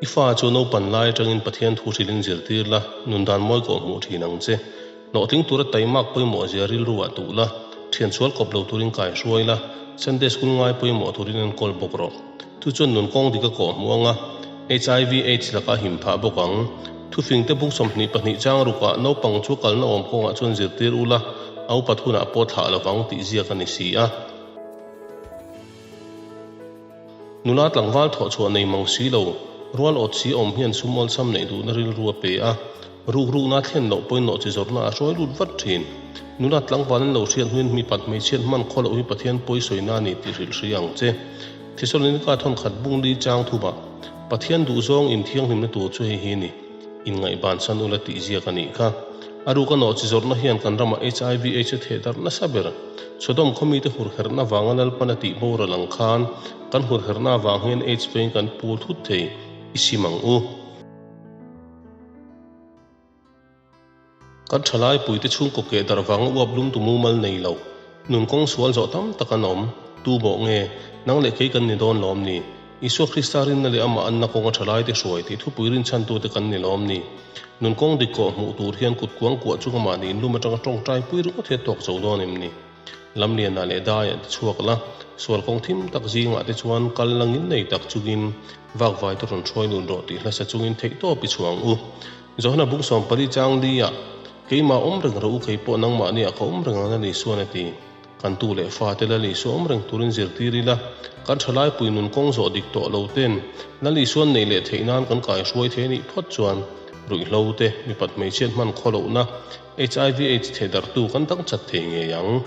I fa chu naupan lai atangin Pathian thu hrilhin zirtir la, nun dan mawi kawh hmuh thin ang che. Hlawhtling tura taimak pawimawh zia rilru ah tuh la, thian sual kawp lo turin kai hruai la, Sunday school ngai pawimawh turin enkawl bawk rawh. Chu chuan nun kawng dik a kawh hmuh ang a, HIV aids lakah a him phah bawk ang. Thufingte buk 22 chang rukah naupang chu kalna awm kawngah chuan zirtir ula, a upat hunah pawh thlah lovang tih ziak a ni si a. Nula tlangval thawhchhuah nei mang si lo, rual awt si awm hian sum awlsam neih duhna rilru a pe a, rukrukna thlen loh pawhin nawhchi zawrhna a hruai lut vat thin. Nula tlangval an lo hriat hnuin mipat hmeichhiat hman khaw loh hi Pathian pawi sawina a ni tih hrilh hria ang che. Thesalonika thawnkhat bungli chang thumah, Pathian duhzawng inthianghlimna tur chu hei hi a ni, inngaihbansan ula tih ziak a nih kha. A ruka nawhchi zawrhna hian kan ramah HIV aids a theh darh nasa ber. Sodom khawmite hurherhna vanga Lalpan a tih boral ang khan kan hurherhna avang hian aids vengin kan pul thut thei i sim ang u. Kan thalai puite chhungkaw keh darh vanga uap lum tu mumal nei lo. Nun kawng sual zawh tam tak an awm. Tu bawh nge? Nang leh kei kan ni dawn lawm ni? Isua Krista rinna leh amah anna kawnga thalaite hruai tih thupui rinchhantute kan ni lawm ni? Nun kawng dik kawh hmuh tur hian kut kuang kuah chunga mahni inlum atanga tawngtai pui ringawt hi a tawk zo dawn em ni? Lamlianah leh daiah ti chhuak la, sual kawng thim tak zingah te chuan kal langin nei tak chungin vakvai te rawn hruai lut rawh tih hlasa chungin theihtawp i chhuang u. Johana bung sawmpali chang liah, Keimah awm reng rawh u, kei pawh nangmahniah ka awm reng ang a ni Isuan a ti. Kan tu leh fate Lal Isua awm reng turin zirtir ila, kan thalaipui nun kawng zawh dik tawh lo ten Lal Isuan neih leh theih nan kan kaihruai thei a nih phawt chuan ruihhlo te, mipat hmeichhiat hman khaw lohna, HIV aids thehdarhtu kan dang chat thei ngei ang.